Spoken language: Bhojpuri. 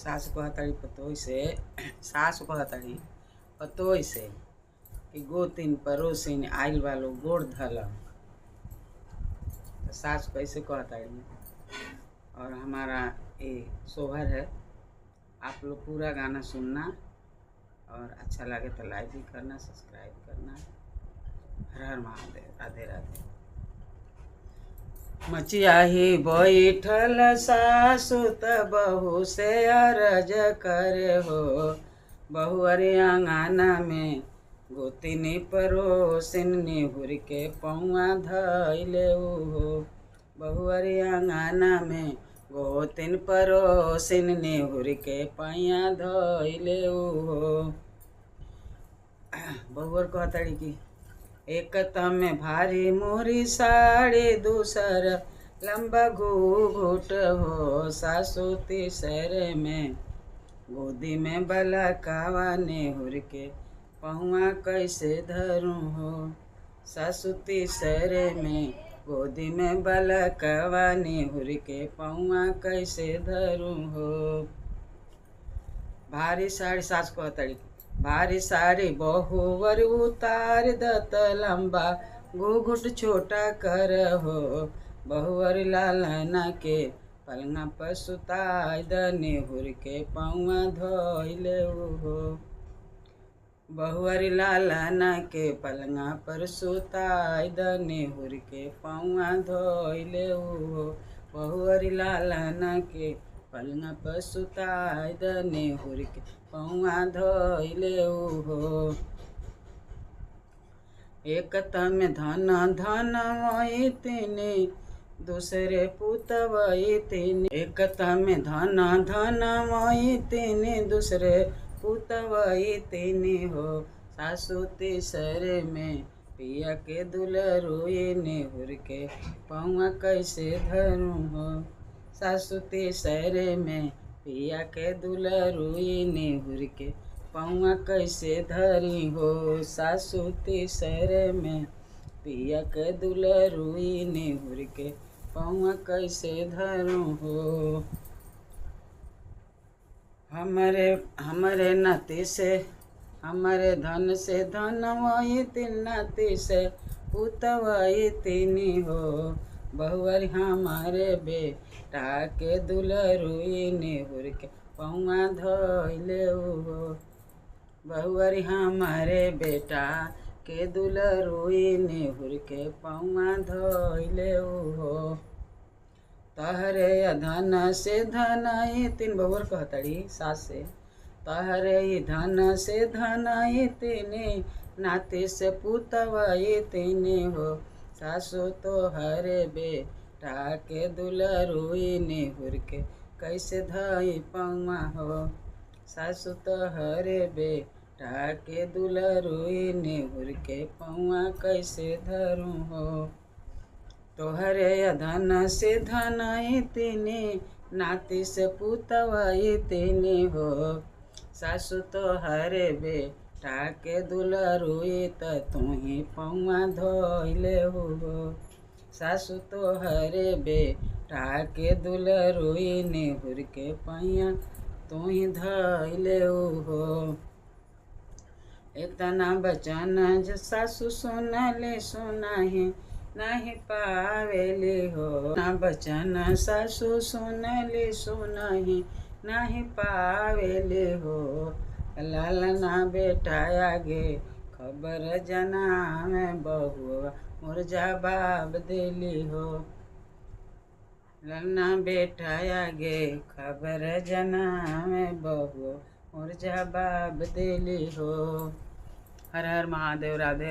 सास कहताड़ी पतोह से, सास कहताड़ी पतोह से कि गोतिन पड़ोसिन आइल बा लोग गोड़ धल। तो सास कैसे कहताड़ी। और हमारा ये सोहर है, आप लोग पूरा गाना सुनना और अच्छा लगे तो लाइक भी करना, सब्सक्राइब करना। हर हर महादेव, राधे राधे। मचिया ही बैठल सासु त बहू से अरज करे हो, बहुअरी अंगना में गोतिनी परोसिन निहुर के पौआ धैले हो, बहुअरी अंगना में गोतिन परोसिन निहुर के पैया धैले हो। बहुअर कहताड़ी कि एक में भारी मोरी साड़ी, दूसर लंबा घूघूट हो, सासु तीसरे में गोदी में बलकावा नेहुर के पहुआ कैसे धरूँ हो, सासु तीसरे में गोदी में बलकावा नेहुर के पहुआ कैसे धरूँ हो। भारी साड़ी सास कहताड़ी, भारी साड़ी बहुवर उतार दत लंबा घूघूट छोटा कर हो, बहुवर लालना के पलंगा पर सुताय द नेहुर के पौआ धोइले हो, बहुअरी लालना के पलंगा पर सुताय द नेहुर के पौआ धोइले हो, बहुअरी लालना के पलंगा पर सुताय द नेहुर के पौआ धोइले हो। एक तम धन धन वही तिने दूसरे पुतवई तिने, एक तम धन धन वही तिने दूसरे पुतवई तिने हो, सासु तीसरे में पिया के दुलरुई नेहुर के पौआ कैसे धरूँ हो, सासु तीसरे में पिया के दुलरुई नेहुर के पौआ कैसे धरी हो, सासु तीसरे में पिया के दुलरुई नेहुर के पौआ कैसे धरूँ हो। हमारे हमारे नाती से हमारे धन से धन वही तीन नाती से पुतवही तीनी हो, बहुअर हमारे बेटा के दुलरुई नेहुर के पौआ धोइले हो, बहुअर हमारे बेटा के दुलरुई नेहुर के पौआ धोइले हो। तहरे धन से धन तीन बहुअर कहताड़ी सास से, तहरे धन से धन तीने नाती से पुतवई तीने हो, सासु तो हरे बेटा के दुलरुई नेहुर के कैसे धई पौआ हो, सासु तो हरे बेटा के दुलरुई नेहुर के पौआ कैसे धरूँ हो। तोहरे धन से धन तीने नाती से पुतवई तीने हो, सासु तो हरे बेटा के दुलरुई त तुही पौआ धोइले हो, सासु तो हरे बेटा के दुलरुई नेहुर के पैया तुही धोइले हो। इतना बचन सासु सुनले सुनाही नहीं पावेली हो, ना बचन सासु सुनले सुनाही नहीं पावेली हो, लालना बेटा आगे खबर जना में बहुआ मोर जवाब दिली हो, ललना बेटा आगे खबर जना में बहुआ मोर जवाब दिली हो। हर हर महादेव, राधे।